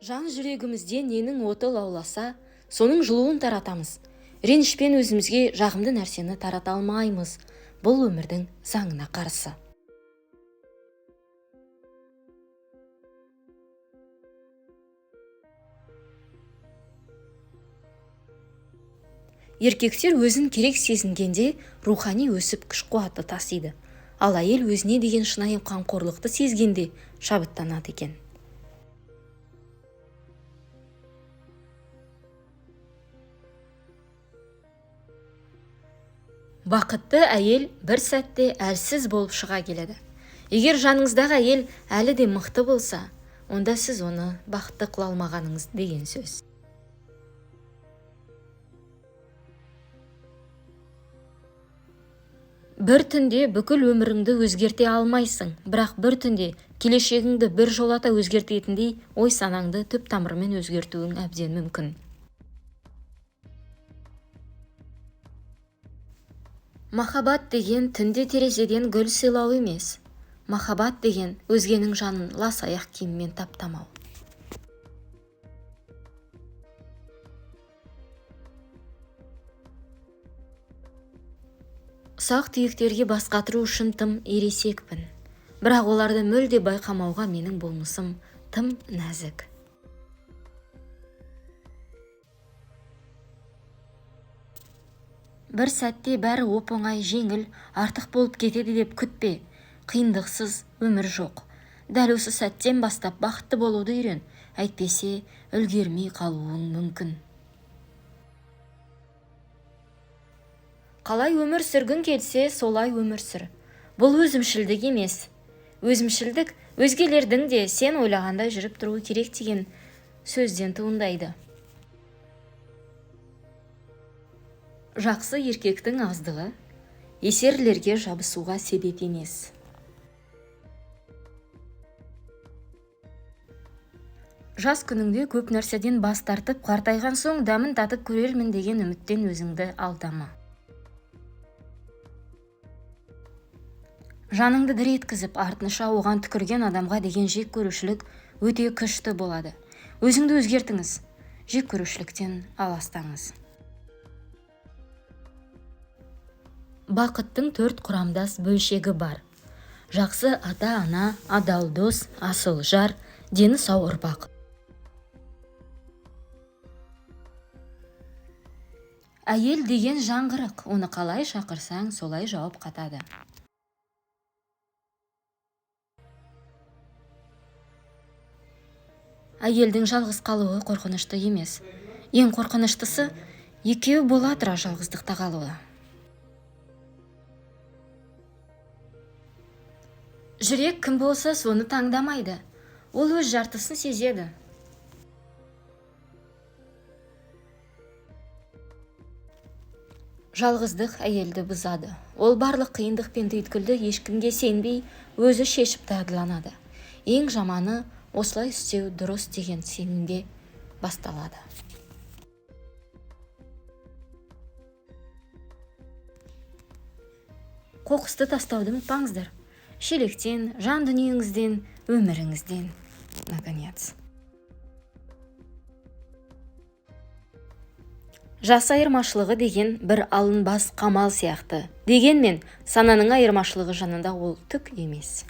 Жан жүрегімізде ненің оты лауласа, соның жылуын таратамыз. Ренішпен өзімізге жағымды нәрсені тарата алмаймыз. Бұл өмірдің заңына қарсы. Еркектер өзін керек сезінгенде рухани өсіп күш-қуаты тасиды. Ал әйел өзіне деген шынайы қамқорлықты сезгенде шабыттанады екен. Бақытты әйел бір сәтте әлсіз болып шыға келеді. Егер жаныңыздағы әйел әлі де мықты болса, онда сіз оны бақытты қыла алмағаныңыз деген сөз. Бір түнде бүкіл өміріңді өзгерте алмайсың, бірақ бір түнде келешегіңді бір жолата өзгертетіндей ой-санаңды түп тамырымен өзгертуің әбден мүмкін. Махаббат деген түнде терезеден гүл сыйлау емес. Махаббат деген өзгенің жанын лас аяқ киіммен таптамау. Ұсақ-түйектерге бас қатыру үшін тым ересекпін. Бірақ оларды мүлде байқамауға менің болмысым тым нәзік. Бір сәтте бәрі оп-оңай, жеңіл, артық болып кетеді деп күтпе. Қиындықсыз өмір жоқ. Дәл осы сәттен бастап бақытты болуды үйрен, әйтпесе үлгермей қалуың мүмкін. Қалай өмір сүргің келсе, солай өмір сүр. Бұл өзімшілдік емес. Өзімшілдік өзгелердің де сен ойлағандай жүріп тұруы керек деген сөзден туындайды. Жақсы еркектің аздығы есерлерге жабысуға себеп емес. Жас күніңде көп нәрседен бас тартып, қартайған соң дәмін татып көрермін деген үміттен өзіңді алдама. Жаныңды дір еткізіп, артынша оған түкірген адамға деген жек көрушілік өте күшті болады. Өзіңді өзгертіңіз, жек көрушіліктен аластаңыз. Бақыттың 4 құрамдас бөлшегі бар. Жақсы ата-ана, адал дос, асыл жар, дені сау ұрпақ. Әйел деген жаңғырық, оны қалай шақырсаң, солай жауап қатады. Әйелдің жалғыз қалуы қорқынышты емес. Ең қорқыныштысы, екеуі бола тұра жалғыздықта қалуы. Жүрек кім болса соны таңдамайды. Ол өз жартысын сезеді. Жалғыздық әйелді бұзады. Ол барлық қиындық пен түйткілді ешкімге сенбей, өзі шешіп дағдыланады. Ең жаманы осылай істеу дұрыс деген сенімге басталады. Қоқысты тастауды ұмытпаңыздар. Шелектен, жан дүниеңізден, өміріңізден, наконец. Жас айырмашылығы деген бір алынбас қамал сияқты. Дегенмен, сананың айырмашылығы жанында ол түк емес.